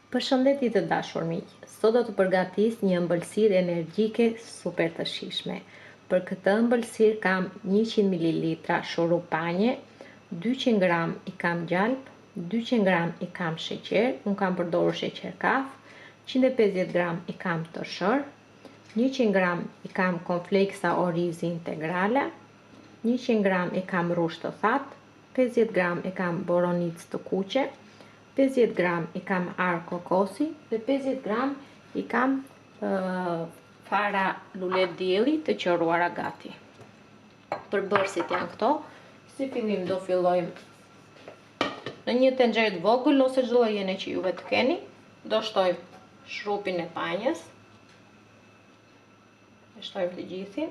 Përshëndetje të dashur miq, sot do të përgatis një ëmbëlsirë energjike super të shijshme. Për këtë ëmbëlsirë kam 100 ml shurup panje, 200 gram i kam gjalp, 200 gram i kam sheqer, unë kam përdorur sheqer kaf, 150 gram i kam tërshërë, 100 gram i kam konfleksa orizi integrale, 100 gram i kam rrush të thatë, 50 gram i kam boronicë të kuqe, 50 gram i kam arrë kokosi dhe 50 gram i kam fara luledielli të qëruara gati. Përbërësit janë këto. Si fillim do fillojmë në një tenxhere të vogël ose çdo lloj ene që juve të keni, do shtojmë shurupin e panjës. E shtojmë të gjithin.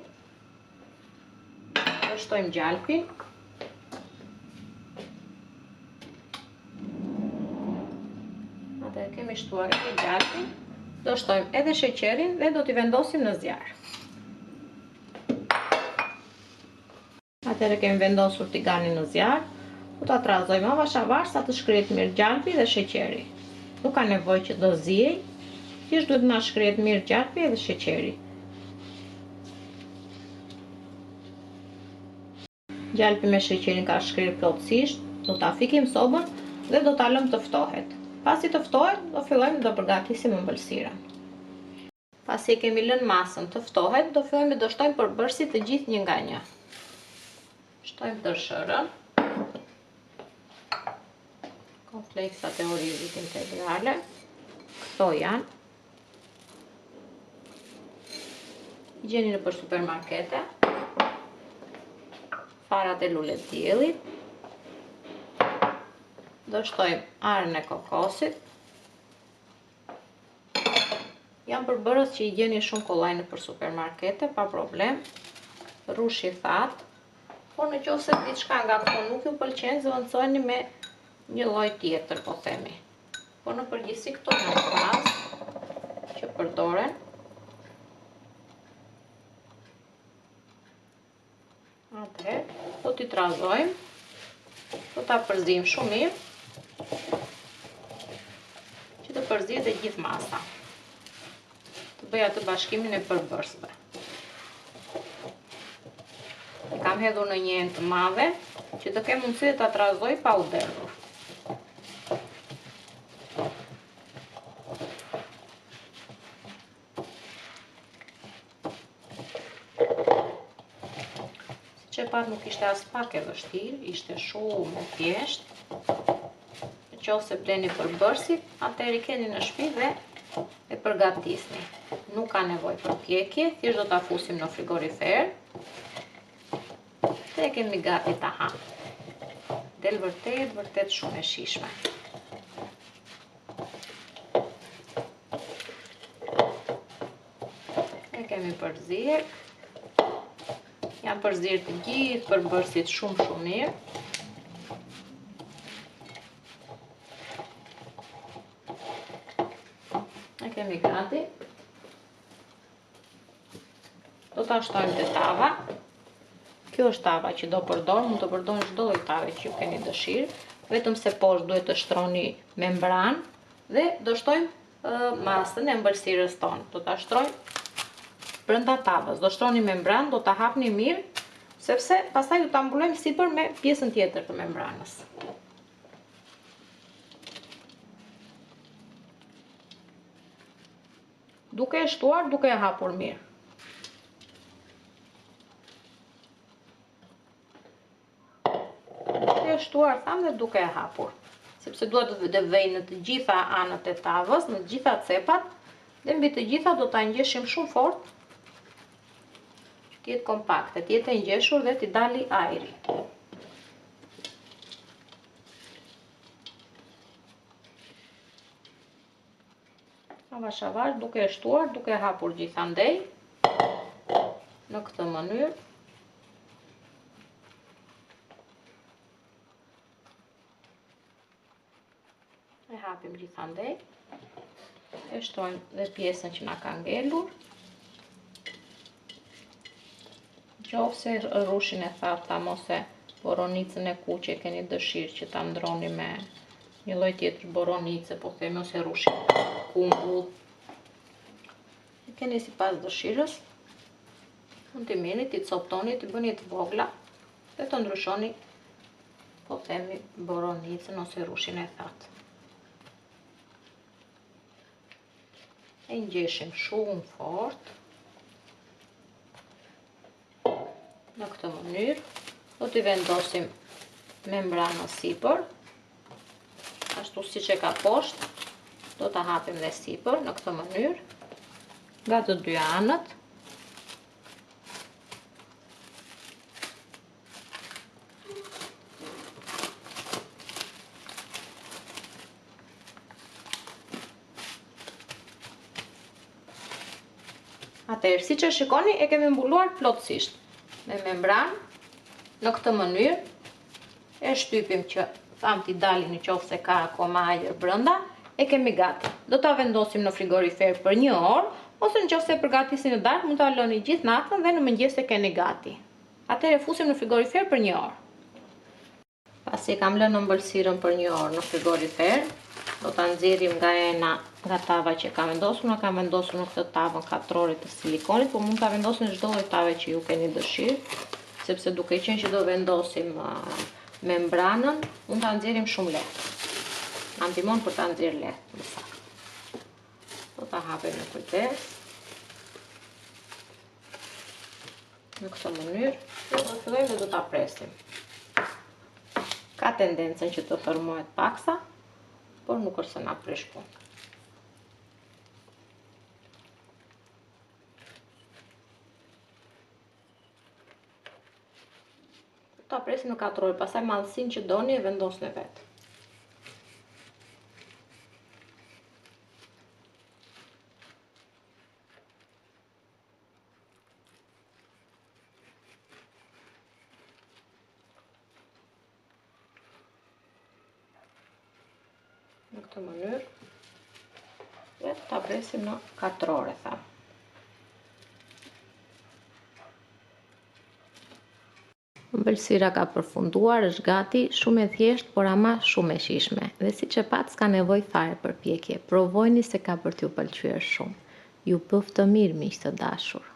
Do shtojmë gjalpin. Atëherë kemi shtuar edhe gjalpin. Do shtojmë edhe sheqerin dhe do t'i vendosim në zjarr. Atëherë kemi vendosur tiganin në zjarr, do ta trazojmë avash avash sa të shkrihet mirë gjalpi dhe sheqeri. Nuk ka nevojë që do ziejë, thjesht duhet të na shkrihet mirë gjalpi edhe sheqeri. Gjalpi me sheqerin ka shkrirë plotësisht, do ta fikim sobën dhe do ta lëmë të ftohet. Pasi të ftohet, do fillojmë do përgatisim ëmbëlsirën. Pasi e kemi lënë masën të ftohet, do fillojmë do shtojmë përbërësit të gjithë një nga një. Shtojmë tërshërën, konfleksat e orizit integrale, këto janë. I gjeni nëpër supermarkete, farat e lulediellit, do shtojmë arrën e kokosit, Janë përbërës që i gjeni shumë kollaj nëpër supermarkete, pa problem. Rrush i thatë. Por në qoftë se diçka nga këto nuk ju pëlqen, zëvendësojeni me një lloj tjetër, po themi. Por në përgjithësi këto janë bazë që përdoren. Atëherë, do t'i trazojmë, do ta përziejmë shumë mirë, që të përzihet e gjithë masa. Të bëjë atë bashkimin e përbërësve. E kam hedhur në një enë të madhe, që të kem mundësi ta trazoj pa u derdhur. Siç e patë nuk ishte aspak e vështirë, ishte shumë e thjeshtë. Në qoftë se bleni përbërësit, atëherë i keni në shtëpi dhe e përgatisni. Nuk ka nevojë për pjekje, thjesht do ta fusim në frigorifer. Dhe e kemi gati ta hamë. Del vërtet, vërtet shumë e shijshme. E kemi përzier. Janë përzier të gjithë përbërësit shumë shumë mirë. E kemi gati. Do ta shtojmë te tava. Kjo është tava që do përdor, mund të përdorni çdo lloj tave që ju keni dëshirë, vetëm se poshtë duhet të shtroni membranë dhe do shtojmë masën e ëmbëlsirës tonë. Do ta shtrojmë brenda tavës. Do shtroni membranë, do ta hapni mirë, sepse pastaj do ta mbulojmë sipër me pjesën tjetër të membranës. Duke e shtuar, duke e hapur mirë. Duke e shtuar, thamë dhe duke e hapur. Sepse duhet të vejë në të gjitha anët e tavës, në të gjitha cepat, dhe mbi të gjitha do ta ngjeshim shumë fort, që të jetë kompakte, të jetë e ngjeshur dhe t'i dali ajri. Avash avash duke e shtuar, duke e hapur gjithandej në këtë mënyrë. E hapim gjithandej. E shtojmë dhe pjesën që na ka ngelur. Qoftë se rrushin e thatë thamë ose boronicën e kuqe keni dëshirë që ta ndroni me. Një lloj tjetër boronice, po themi ose rrushi kumbull. E keni sipas dëshirës. Mund t'i merrni, t'i coptoni, t'i bëni të vogla dhe të ndryshoni, po themi, boronicën ose rrushin e thatë. E ngjeshim shumë fort. Në këtë mënyrë, do t'i vendosim membranën sipër, ashtu siç e ka poshtë, do ta hapim dhe sipër në këtë mënyrë, nga të dy anët. Atëherë, siç e shikoni, e kemi mbuluar plotësisht me membranë në këtë mënyrë. E shtypim që thamë t'i dalin në qoftë se ka akoma ajër brenda, e kemi gati. Do ta vendosim në frigorifer për një orë, ose në qoftë se e përgatisni në darkë, mund ta lëni gjithë natën dhe në mëngjes e keni gati. Atëherë e fusim në frigorifer për një orë. Pasi e kam lënë ëmbëlsirën për një orë në frigorifer, do ta nxjerrim nga ena, nga tava që kam vendosur, unë kam vendosur në këtë tavën katrore të silikonit, por mund ta vendosni në çdo lloj tave që ju keni dëshirë, sepse duke qenë që do vendosim membranën, mund ta nxjerrim shumë lehtë. Na ndihmon për ta nxjerrë lehtë, më saktë. Do ta hapim me kujdes. Në këtë mënyrë, do të fillojmë dhe do ta presim. Ka tendencën që të thërrmohet paksa, por nuk është se na prish punë. Ta presim në katrore, pastaj madhësinë që doni e vendosni vetë. Në këtë mënyrë dhe ta presim në katrore, thamë. Ëmbëlsira ka përfunduar, është gati, shumë e thjeshtë, por ama shumë e shijshme. Dhe siç e patë s'ka nevojë fare për pjekje. Provojeni se ka për t'ju pëlqyer shumë. Ju bëftë mirë miq të dashur.